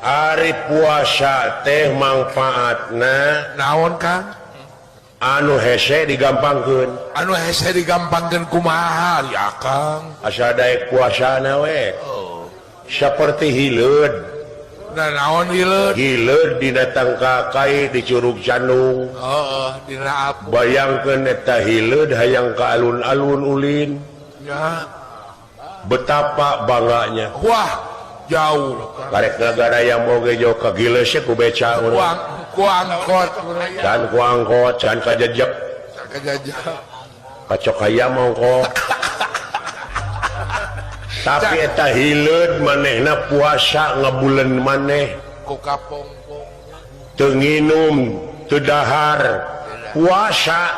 Ari puasa teh manfaatna naon Kang? Anu hese digampangkeun. Anu hese digampangkeun kumaha ya Kang? Asa daek puasana we. Oh. Saperti hileud. Nah, naon hileud? Hileud dina tangkakai di Curug Candung. Heeh, dina apu. Bayangkeun eta hileud hayang ka alun-alun ulin. Ya. Betapa bangganya. Wah, jauh. Karek negara yang mau gejo ka gileus ku beca urang. Ku angkot dan ku angkot can kajejek. Kajejek. Kacok hayam ongko. Tapi eta hileud manehna puasa ngabuleun maneh ku kapongpong. Teu nginum, teu dahar, puasa.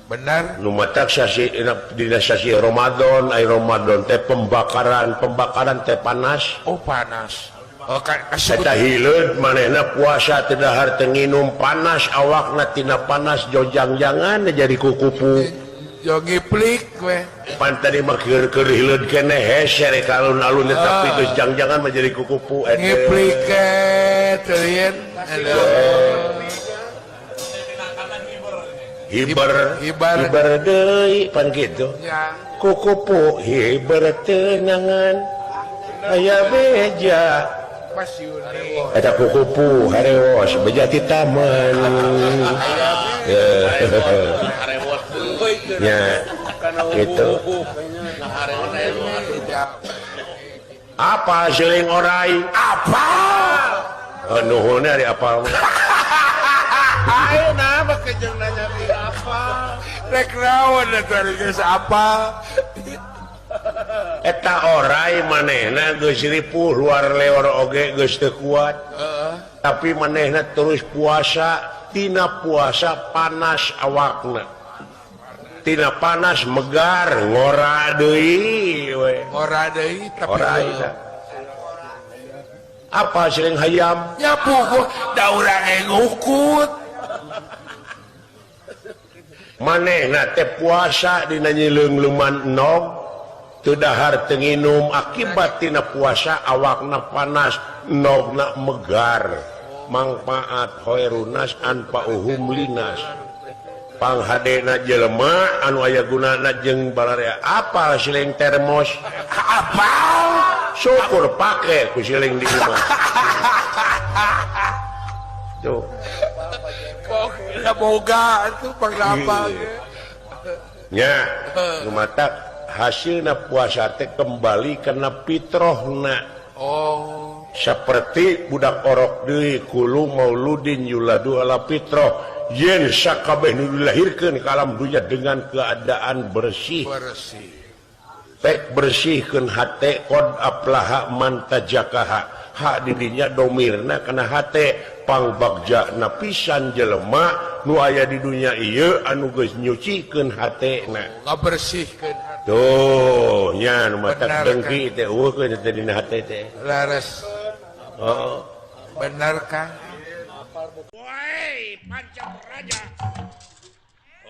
Benar. Nu matak sasi dina sasi Ramadan, ai Ramadan teh pembakaran, pembakaran teh panas. Oh, panas. Oh, eta hileud manehna puasa teu dahar teu nginum panas awakna tina panas jojang-jangan jadi kukupu. Jo ngiplik we. Pan tadi mah keur hileud keneh hese rek alun-alun tapi geus jang-jangan mah jadi kukupu eta. Ngiplik teuing. Hiber, hiber, hiber deui pan kitu. Ya. Kukupu hiber teu nangan aya beja. Eta kukupu harewos beja ti taman. Ya, gitu. Apa seuling orai? Apa? Nuhun ari apa? Ayo nah make jeung nanya ti apa? Rek naon eta geus apa? Eta orai manehna geus ripuh luar leor oge geus teu kuat. Tapi manehna terus puasa, tina puasa panas awakna. Tina panas megar ngora deui we. Ngora deui tapi orai. Apa sering hayam? Ya puguh da urang ngukut. Manehna teh puasa dina nyileung-leuman enog teu dahar teu nginum akibat tina puasa awakna panas enogna megar mangfaat hoerunas anfa'uhum linas panghadena jelema anu aya gunana jeung balarea apa siling termos apa syukur pake ku siling di imah tuh kok boga itu pangapa nya nu matak hasilna puasa teh kembali kana fitrohna. Oh, seperti budak orok deui kulu mauludin yuladu ala fitroh yen sakabeh nu dilahirkeun ka alam dunya dengan keadaan bersih. Bersih. Pek bersihkeun hate qad aflaha man tajakaha. Hak didinya domirna kana hate pangbagja pisan jelema nu aya di dunya ieu anu geus nyucikeun hatena. Ngabersihkeun hate. Tuh nya nu matak dengki teh eueuh teh dina hate teh. Laras. Heeh. Benar Kang. Woi, Pancam Raja.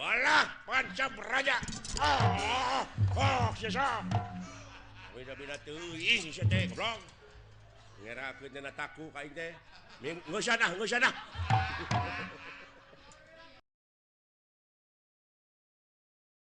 Walah, Pancam Raja. Ah, oh, sesa. Beda-beda teuing sia teh, goblok. Ngerakeun dina taku ka aing teh. Geus ah, geus ah.